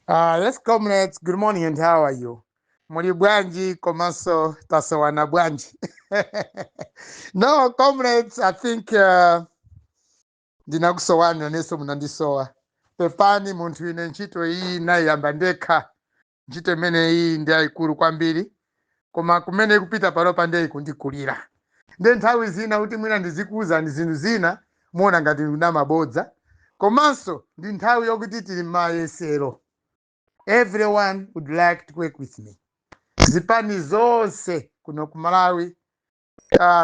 Yes, comrades, good morning and how are you? Muli bwanji komanso tasowana bwanji? No, comrades, I think ndinakusowani nanenso munandisowa. Pepani munthu ine ntchito iyi nayiyamba ndekha. Ntchito imene iyi ndi yayikulu kwambiri, koma kumene kupita panopa ndiye ikundikulira. Nde nthawi zina kuti mwina ndizikuwuzani zinthu zina muona ngati ndinamabodza. Komanso ndi nthawi yokuti tili m'mayesero. Everyone would like to work with me. Zipani zonse kuno ku Malawi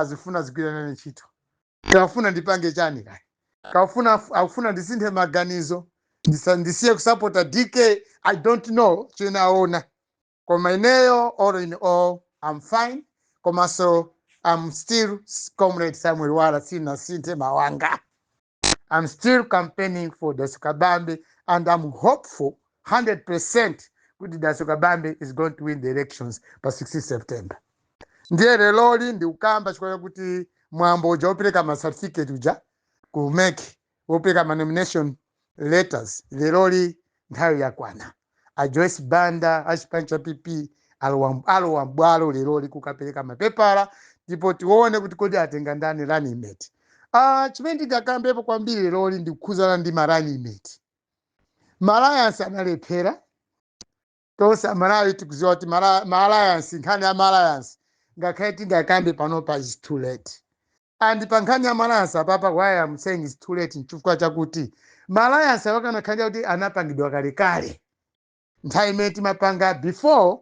zifuna zigwirane ntchito. Kafuna ndipange chani kaya? Kafuna akufuna ndisinthe maganizo, ndisiye kusapota DK. I don't know chinaona. Koma ineyo, all in all, I'm fine. Komanso I'm still Comrade Samuel Lwara, sinasinthe mawanga. I'm still campaigning for Dalitso Kabambe and I'm hopeful 100% kuti Dalitso Kabambe is going to win the elections pa 16 September. Ndiye leloli ndikukamba chifukwa kuti mwambo uja wopereka ma certificate uja ku MEC, wopereka ma nomination letters, leloli nthawi yakwana. A Joyce Banda a chipani cha PP alowa m'bwalo leloli kukapereka mapepala, ndipo tione kuti kodi atenga ndani running mate. Chimene ndingakambepo kwambiri leloli ndikukhuzana ndi ma running mate. Ma alliance analephera tonse Amalawi tikuziwa kuti ma alliance, nkhani ya ma alliance, ngakhale tingakambe panopa, is too late. And pa nkhani ya ma alliance apapa, why I'm saying is too late, nchifukwa chakuti ma alliance awakanakhalira kuti anapangidwa kalekale, nthawi imene timapanga before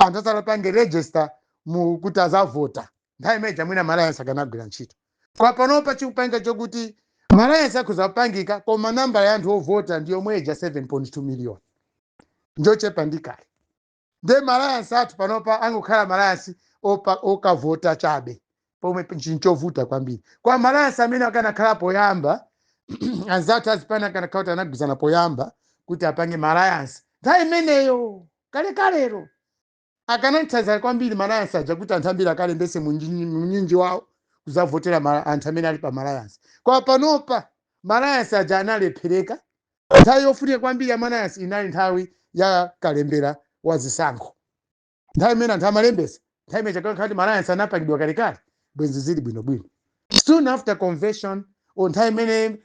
anthu asanapange register mu kuti azavota, nthawi imene jamwina ma alliance akanagwira ntchito. Kwa panopa chikupanga chokuti ma alliance akhoza kupangika, koma nambala ya anthu ovota ndi yomwe ija 7.2 million, njochepa ndi kale. Nde ma alliance athu panopa angokhala ma alliance okavota chabe, pomwe chinchovuta kwambiri. Kwa ma alliance amene akanakhala poyamba, anzathu azipani akanakhala kuti anagwizana poyamba kuti apange ma alliance nthawi imeneyo kalekalero, akanathandiza kwambiri ma alliance aja kuti anthu ambiri akalembese munyinji wawo kuzavotera anthu amene ali pa ma alliance. Kwa panopa ma alliance aja analephereka. Nthawi yofunika kwambiri ya ma alliance inali nthawi ya kalembera wa zisankho, nthawi imene anthu amalembesa. Nthawi imene chakhala ma alliance anapangidwa kalekale, bwenzi zili bwinobwino. Soon after convention or nthawi imene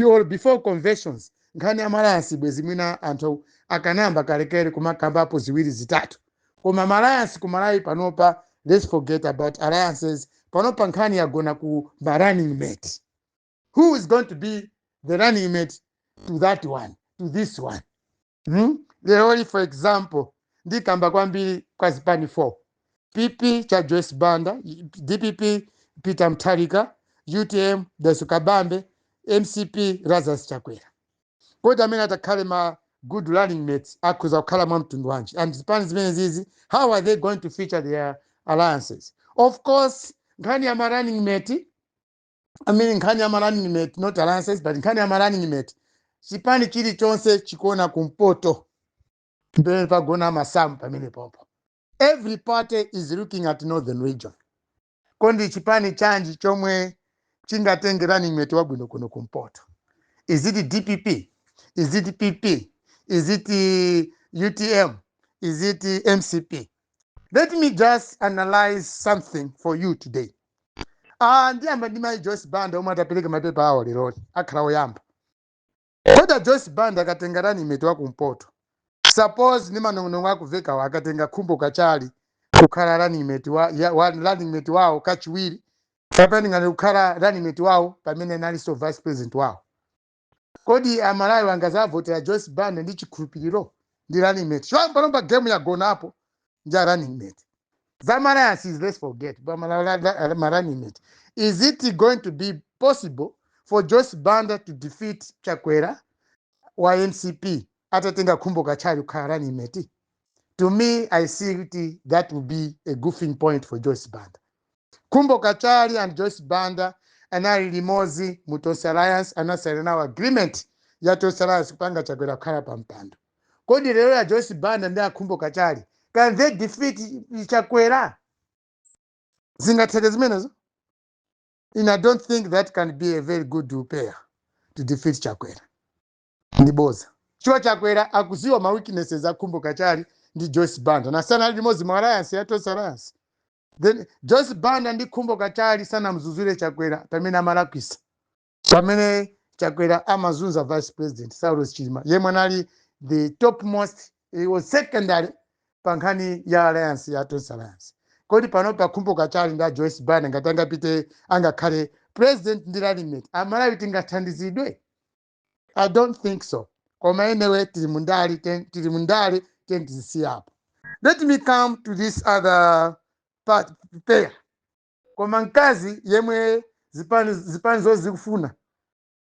or before conventions, nkhani ya ma alliance bwezi mwina anthu akanayamba kalekale kumakambapo ziwiri zitatu. Koma ma alliance kumalawi panopa, let's forget about alliances. Panopa nkhani yagona ku ma running mate. Who is going to be the running mate to that one, to this one? Leroli, for example, ndikamba kwambiri kwa zipani 4: PP cha Joyce Banda, DPP Peter Mutharika, UTM Dalitso Kabambe, MCP Lazarus Chakwera. Kodi amene atakhale ma good running mates akhoza kukhala mwa mtundu wanji? And zipani zimene zizi, how are they going to feature their alliances? Of course, nkhani ya ma running mate, I mean, nkhani ya ma running mate, not alliances, but nkhani ya ma running mate, chipani chilichonse chikuona kumpoto pamene pagona masamu pamene popo. Every party is looking at northern region. Kodi chipani chanji chomwe chingatenge running mate wabwino kuno kumpoto? Is it DPP? Is it PP? Is it UTM? Is it MCP? Let me just analyze something for you today. Ndiyamba ndi mayi Joyce Banda omwe atapereka mapepa awo leroli, akhala oyamba. Kodi Joyce Banda akatenga running mate wakumpoto, suppose ndi manong'onong'o akuvekawo, akatenga Khumbo Kachali kukhala running mate wa running mate wawo kachiwiri, kapena ngati kukhala running mate wawo pamene analinso vice president wawo, kodi Amalawi angazavotera Joyce Banda ndi chikhulupiriro ndi running mate? Chifukwa panopa game yagonapo ndi a running mate. Za ma alliances, let's forget, but ma running mate, is it going to be possible for Joyce Banda to defeat Chakwera wa MCP atatenga Khumbo Kachali kukhala running mate? To me, I see kuti that will be a goofing point for Joyce Banda. Khumbo Kachali and Joyce Banda anali limodzi mu Tonse Alliance, anasaina nawo agreement ya Tonse Alliance kupanga Chakwera kukhala pa mpando. Kodi lero ya Joyce Banda ndi aKhumbo Kachali, can they defeat Chakwera? Zingatheke zimenezo? And I don't think that can be a very good pair to defeat Chakwera. Ndiboza. Chifukwa Chakwera akuziwa ma weaknesses a Khumbo Kachali ndi Joyce Banda, na sana ali limodzi mu alliance ya Tonse Alliance. Then Joyce Banda ndi Khumbo Kachali sanamzuzule Chakwera pamene amalakwisa, pamene Chakwera amazunza Vice President Saulos Chilima, yemwe anali the topmost, he was secondary pa nkhani ya alliance ya Tonse Alliance. Kodi pano pa Khumbo Kachali ndi a Joyce Banda ngati angapite, angakhale president ndi running mate, Amalawi tingathandizidwe? I don't think so. Koma anyway, tili mundale, tili mundale, tizisiyapo. Let me come to this other part, pair. Koma mkazi yemwe zipani zonse zikufuna,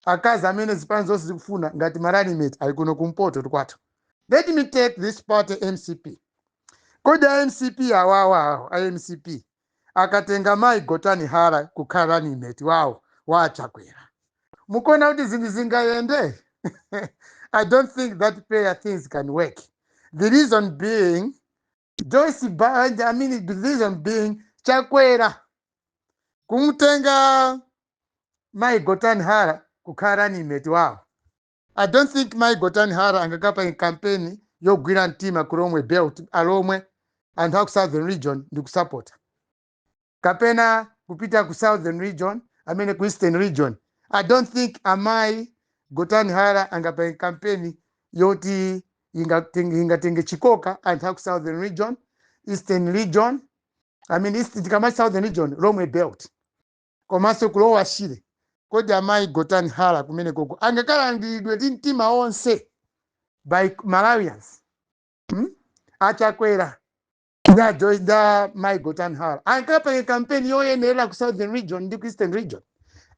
akazi amene zipani zonse zikufuna ngati ma running mate ali kuno kumpoto kwathu. Let me take this party, MCP. Kodi a MCP awawa awo, a MCP akatenga Mai Gotani Hara kukhala running mate wawo wa Chakwera, mukuona kuti zinthu zingayende? I don't think that pair things can work. The reason being Joyce Banda, I mean, the reason being Chakwera kumutenga Mai Gotani Hara kukhala running mate wawo, I don't think Mai Gotani Hara angakapa campaign yogwira mtima ku Lomwe belt, Alomwe, anthu aku Southern Region ndi kusapota, kapena kupita ku Southern Region, amene ku Eastern Region. I don't think Amai Gotani Hara angapange campaign yoti ingatenge chikoka anthu aku Southern Region, Eastern Region, I mean East, tikamati Southern Region, Lomwe belt, komanso ku Lower Shire. Kodi Amayi Gotani Hara kumene koko angakalandiridwe ndi mtima onse by Malawians, Achakwera nda Mai Gotani Hara ankapange campaign yoyenera ku Southern Region ndi ku Eastern Region?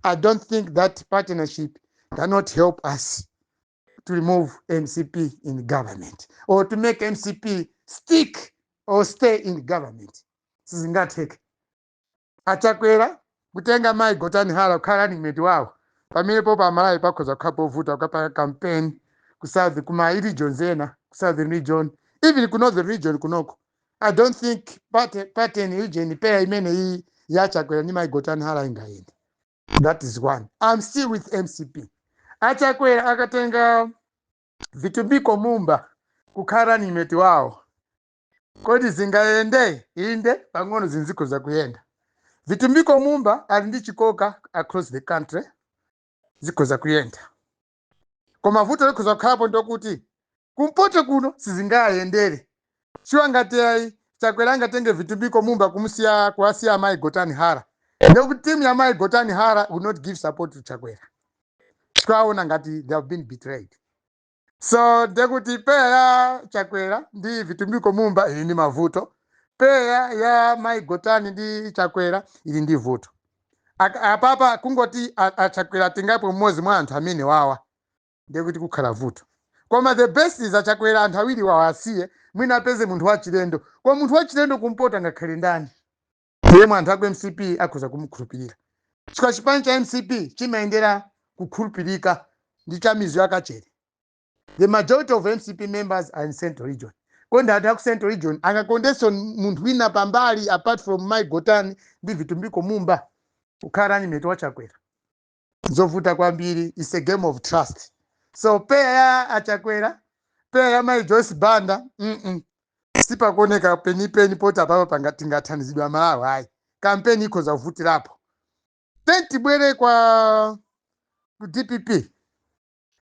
I don't think that partnership cannot help us to remove MCP in government or to make MCP stick or stay in government. Sizingatheke. Achakwera kutenga Mai Gotani Hara kukhala running mate wawo, pamenepo pamalawi pakhoza kukhala povuta kukapanga campaign ku south, kuma regions ena, ku Southern Region, even ku Northern Region kunoko. I don't think pattern region pair imene iyi yaChakwera ndi Mai Gotani Hara ingayende. That is one. I'm still with MCP. Achakwera akatenga Vitumbiko Mumba kukhala running mate wawo, kodi zingayende? Inde, pang'ono zinzikhoza kuyenda. Vitumbiko Mumba ali ndi chikoka across the country, zikhoza kuyenda. Koma vuto likhoza kukhalapo ndokuti kumpoto kuno sizingayendere. Sure, ngati ayi Chakwera angatenge Vitumbiko Mumba kumusiya, kuwasiya Amayi Gotani Hara, ndekuti timu ya Amayi Gotani Hara will not give support to Chakwera, tikaona ngati they have been betrayed. So ndekuti pair ya Chakwera ndi Vitumbiko Mumba ili ndi mavuto, pair ya Mai Gotani ndi Chakwera ili ndi vuto. Apapa kungoti aChakwera atengapo mmodzi mwa anthu amene wawa, ndekuti kukhala vuto. Koma the best is aChakwera anthu awiri wawa asiye, mwina apeze munthu wachilendo. Koma munthu wachilendo kumpoto angakhale ndani yemwe anthu aku MCP akhoza kumukhulupirira? Chifukwa chipani cha MCP chimayendera kukhulupirika ndi cha mizu yakachere. The majority of MCP members are in Central Region. Kodi anthu aku Central Region angakondenso munthu wina pambali apart from Mai Gotani ndi Vitumbiko Mumba kukhala running mate waChakwera? Zovuta kwambiri. It's a game of trust. So pair ya aChakwera, pair ya Mai Joyce Banda, Sipakuoneka penipeni poti apapo tingathandizidwa Malawi, ayi. Kampeni ikhoza kuvutirapo. Then tibwere kwa ku DPP,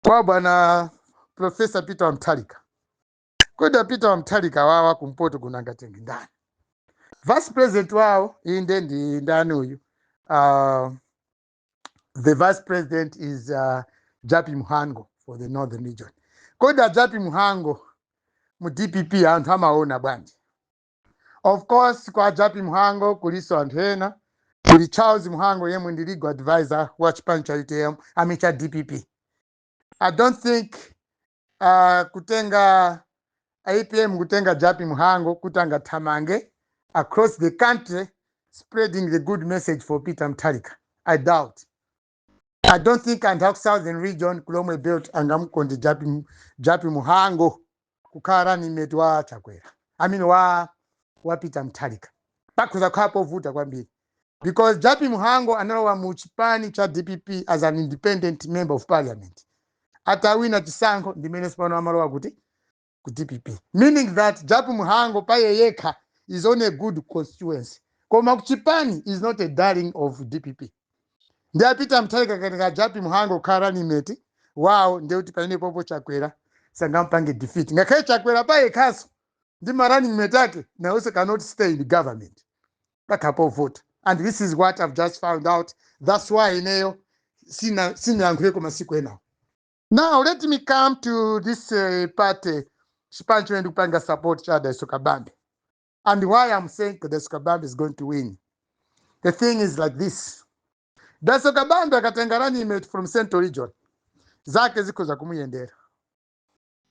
kwa bwana Professor Peter Mutharika. Kodi Peter Mutharika wawa kumpoto kuno angatenge ndani? Vice President wawo inde ndi ndani uyu? The Vice President is Jappie Mhango for the Northern Region. Kodi a Jappie Mhango mu DPP anthu amaona bwanji? Of course, kwa Jappie Mhango kuliso anthu ena, kuli Charles Mhango yemwe ndi legal advisor wa chipani cha UTM, I cha DPP. I don't think kutenga APM, kutenga Jappie Mhango kuti angathamange across the country spreading the good message for Peter Mutharika, I doubt. I don't think anthu aku Southern Region, kuLomwe belt, angamukonde Jappie Mhango kukhala running mate wa Chakwera, I mean wa Peter Mutharika. Pakhoza kukhala povuta kwambiri because Jappie Mhango analowa mu chipani cha DPP as an independent member of parliament. Atawina chisankho, ndimene sipano amalowa kuti ku DPP, meaning that Jappie Mhango paye yekha is on a good constituency, koma kuchipani is not a darling of DPP. Ndi a Peter Mutharika katenga Jappie Mhango kukhala running mate wawo, ndiye kuti pamene popo Chakwera sangampange defeat, ngakhale Chakwera payekhaso ndi ma running mate ake nawonso cannot stay in the government pakhapo vote. And this is what I've just found out. That's why ineyo sina sinayankhuleko masiku enawo. Now let me come to this party, chipani chimene ndikupanga support cha Dalitso Kabambe, and why I'm saying Dalitso Kabambe is going to win. The thing is like this: Dalitso Kabambe akatenga running mate from Central Region, zake zikhoza kumuyendera,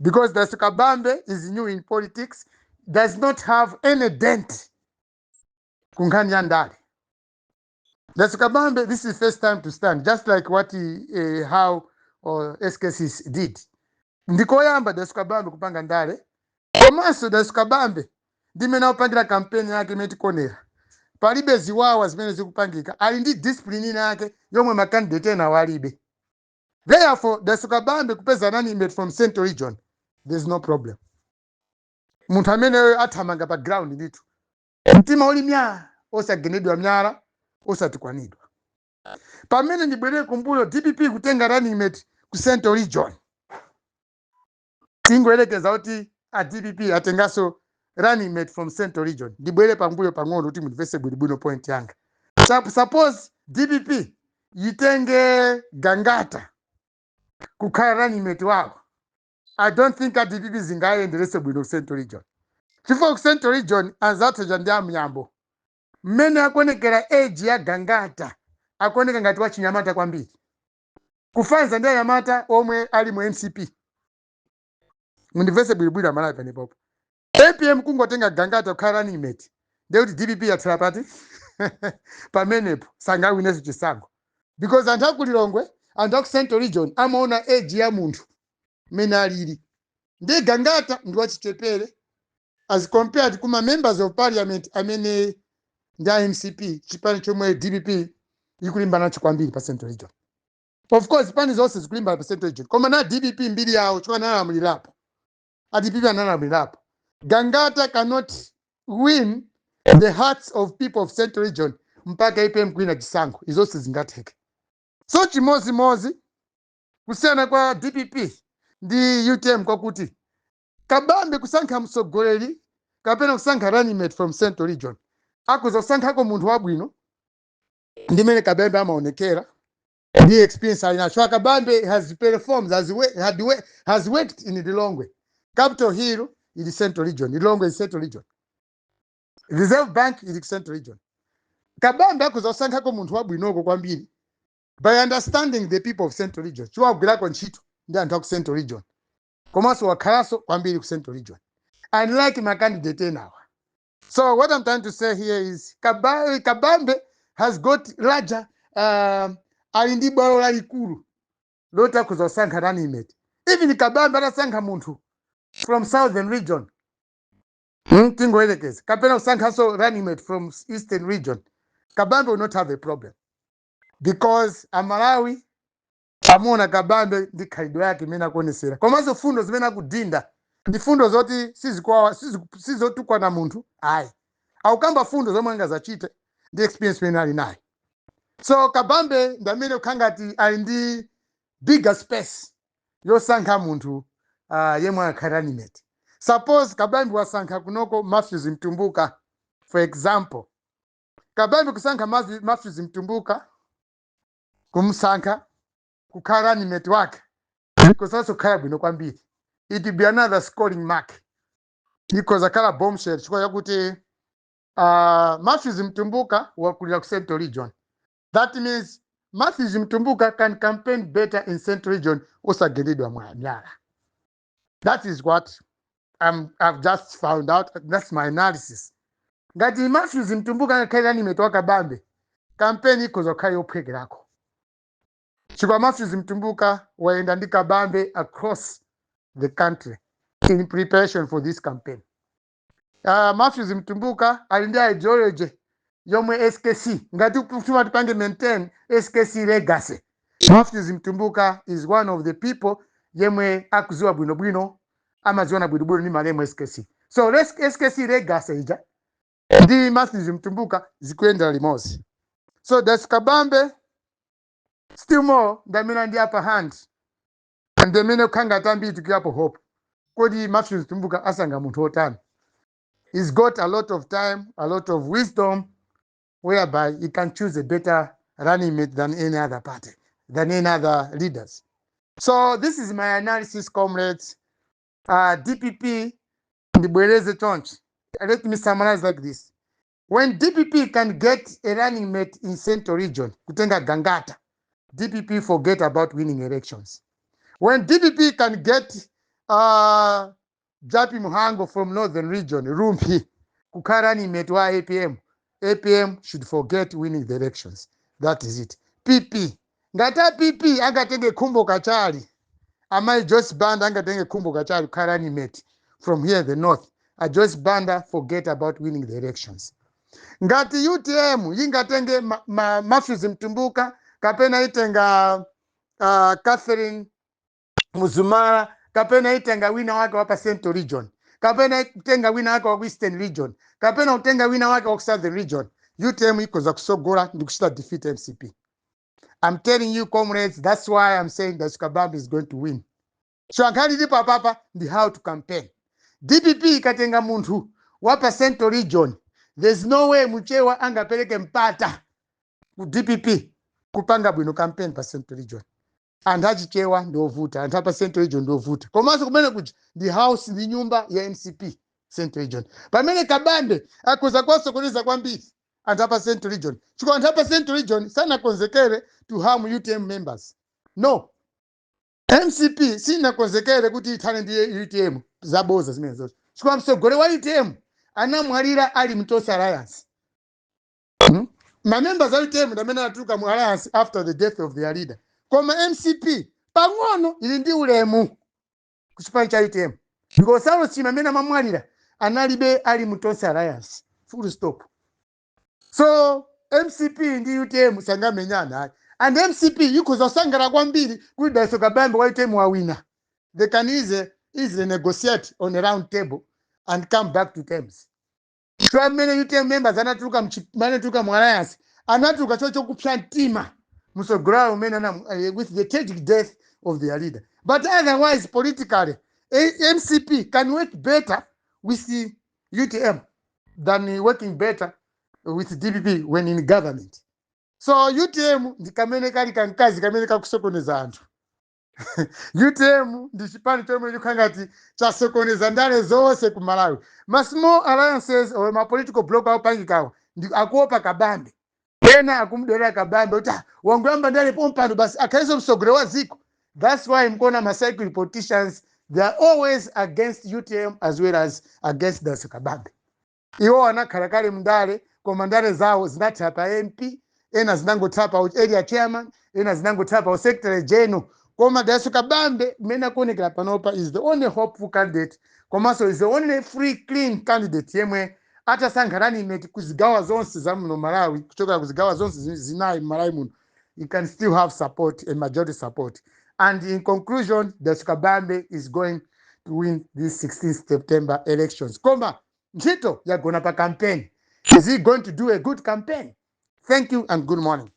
because Dalitso Kabambe is new in politics, does not have any dent kunkhani ya ndale. Dalitso Kabambe, this is first time to stand, just like what he, how or SKC did. Ndikoyamba Dalitso Kabambe kupanga ndale. Komanso Dalitso Kabambe ndimene akupangira kampeni yake imene tikuonera, palibe ziwawa zimene zikupangika, ali ndi discipline ina yake yomwe ma candidate ena walibe. Therefore, Dalitso Kabambe kupeza running mate from Central Region, there's no problem. Munthu ameneyo athamanga pa ground ndithu, mtima uli myaa, osagenedwa myala, osatukwanidwa. Pamene ndibwerere kumbuyo, DPP kutenga running mate ku Central Region, tingoyerekeza kuti a DPP atenganso running mate from Central Region. Ndibwere pambuyo pang'ono kuti mundimvese bwinobwino point yanga. Suppose DPP yitenge Gangata kukhala running mate wawo, I don't think a DPP zingayenderese bwino ku Central Region, chifukwa ku Central Region anzathu ndi amnyambo. Mmene akuonekera age ya Gangata, akuoneka ngati wachinyamata kwambiri kufanza ndi anyamata omwe ali mu MCP. Mundimvese bwinobwino Amalawi panepopo. APM kungotenga Gangata kukhala running mate, ndekuti DPP yathera pati pamenepo, sangawinenso chisankho, because anthu aku Lilongwe, anthu aku Central Region amaona age ya munthu mmene alili. Ndi Gangata ndi wachichepere as compared kuma members of parliament amene ndi a MCP, chipani chomwe DPP ikulimbana nacho kwambiri pa Central Region. Of course, zipani zonse zikulimbana pa Central Region, koma na DPP mbiri yawo chifukwa analamulirapo, a DPP analamulirapo. Gangata cannot win the hearts of people of Central Region mpaka APM kuwina chisankho, izonse zingatheke. So chimozimozi kusiyana kwa DPP ndi UTM kwakuti Kabambe kusankha mtsogoleri kapena kusankha running mate from Central Region, akuza kusankhako munthu wabwino ndimene Kabambe amaonekera ndi experience ali nacho. Kabambe has performed, has worked in Lilongwe. Capital Hill ili Central Region, Lilongwe is Central Region, Reserve Bank ili Central Region. Kabambe akuza kusankhako munthu wabwinoko kwambiri by understanding the people of Central Region, chiwagwirako ntchito ndi anthu aku Central Region, komanso wakhalanso kwambiri ku Central Region, unlike ma candidate enawa. So what I'm trying to say here is Kabambe has got larger, ali ndi bwalo lalikulu loti akhoza kusankha running mate. Even Kabambe atasankha munthu from Southern Region, tingoyerekeza, kapena kusankhanso running mate from Eastern Region, Kabambe will not have a problem, because Amalawi amuona Kabambe ndi khalidwe yake imene akuonesera, komanso fundo zimene akudinda ndi fundo zoti sizotukwana munthu ayi, akukamba fundo zomwe angazachite ndi experience imene ali nayo. So Kabambe ndi amene kukhala ngati ali ndi bigger space yosankha munthu yemwe akhala running mate. Suppose Kabambe wasankha kunoko Matthews Mtumbuka, for example, Kabambe kusankha Matthews Mtumbuka, kumsankha kukhala running mate wake, ikosanso kukhala bwino kwambiri. It will be another scoring mark, ikhoza khala bombshell, chifukwa chakuti Matthews Mtumbuka wakulira ku Central Region. That means Matthews Mtumbuka can campaign better in Central Region osagendedwa myala. That is what I've just found out. That's my analysis. Ngati Matthews Mtumbuka angakhale running mate wa Kabambe, campaign ikhoza kukhala yophwekerako, chifukwa Matthews Mtumbuka wayenda ndi Kabambe across the country in preparation for this campaign. Matthews Mtumbuka ali ndi ideology yomwe SKC, ngati kufuna tipange maintain SKC legacy, Matthews Mtumbuka is one of the people Yemwe akuziwa bwinobwino, amaziona bwinobwino ndi malemu SKC. So SKC legacy ija ndi Matthews Mtumbuka zikuyendera limodzi. So Dalitso Kabambe still more ndamene ndi upper hand and amene kukhanga tambiri tikuyapo hope. Kodi Matthews Mtumbuka asanga munthu otani? He's got a lot of time, a lot of wisdom, whereby he can choose a better running mate than any other party, than any other leaders. So this is my analysis, comrades. DPP, ndibwereze chonchi. Let me summarize like this. When DPP can get a running mate in Central Region, kutenga Gangata, DPP forget about winning elections. When DPP can get Jappie Mhango from Northern Region, Rumphi, kukhala running mate wa APM, APM should forget winning the elections. That is it. PP. Ngati PP angatenge Khumbo Kachali, Amai Joyce Banda angatenge Khumbo Kachali kukhala running mate from here in the north, a Joyce Banda forget about winning the elections. Ngati UTM ingatenge Matthews Mtumbuka kapena itenga Catherine Mzumara kapena itenga wina wake wa pa Central Region kapena itenga wina wake wa Western Region kapena utenga wina wake wa Southern Region, UTM ikoza kusogola ndi kuchita defeat MCP. I'm telling you, comrades, that's why I'm saying that Kabambe is going to win. So nkhani ilipo apapa ndi how to campaign. DPP ikatenga munthu wa pa Central Region, there's no way Muchewa angapereke mpata ku DPP kupanga bwino campaign pa Central Region. Anthu achichewa ndi ovuta, anthu apa Central Region ndi ovuta, komanso kumene kuja ndi house, ndi nyumba ya MCP, Central Region. Pamene Kabambe akhoza kuwasokoneza kwambiri anthu apa Central Region, chifukwa anthu apa Central Region sanakonzekere to harm UTM members. No, MCP sinakonzekere kuti ithane ndi UTM, zaboza zimenezo, chifukwa mtsogoleri wa UTM anamwalira ali mu Tonse Alliance. Ma members a UTM ndi amene anatuluka mu alliance after the death of their leader. Koma MCP pang'ono ili ndi ulemu ku chipani cha UTM because Saulos Chilima amene amamwalira analibe ali mu Tonse Alliance, full stop. So MCP ndi UTM sangamenyana ayi, and MCP ikhoza kusangalala kwambiri kuti Dalitso Kabambe wa UTM wawina. They can easily negotiate on a round table and come back to terms. So amene UTM members anatuluka anatuluka mu alliance, anatuluka cho chokupsa mtima msogolero umene with the tragic death of their leader. But otherwise, politically, MCP can work better with the UTM than working better with DPP when in government. So UTM ndi kamene kali kamkazi kamene kakusokoneza anthu. UTM ndi chipani chomwe chikhala ngati chasokoneza ndale zonse ku Malawi. Ma small alliances or ma political bloc akupangikawo ndi akuopa Kabambe. Ena akumudera Kabambe kuti, "Ah, wangoyamba ndale pompano, basi akhalenso mtsogoleri wa dziko." That's why mkuona ma cycle politicians, they are always against UTM as well as against Dalitso Kabambe. Iwo anakhala kale mndale, koma ndale zawo zinathera pa MP, ena zinangothera pa area chairman, ena zinangothera pa secretary general. Koma Dalitso Kabambe mmene akuonekera panopa is the only hopeful candidate, komanso is the only free, clean candidate yemwe atasankha running mate kuzigawa zonse za muno Malawi, kuchokera kuzigawa zonse zinayi Malawi muno, you can still have support, a majority support. And in conclusion, Dalitso Kabambe is going to win this 16th September elections. Koma ntchito yagona pa campaign. Is he going to do a good campaign? Thank you and good morning.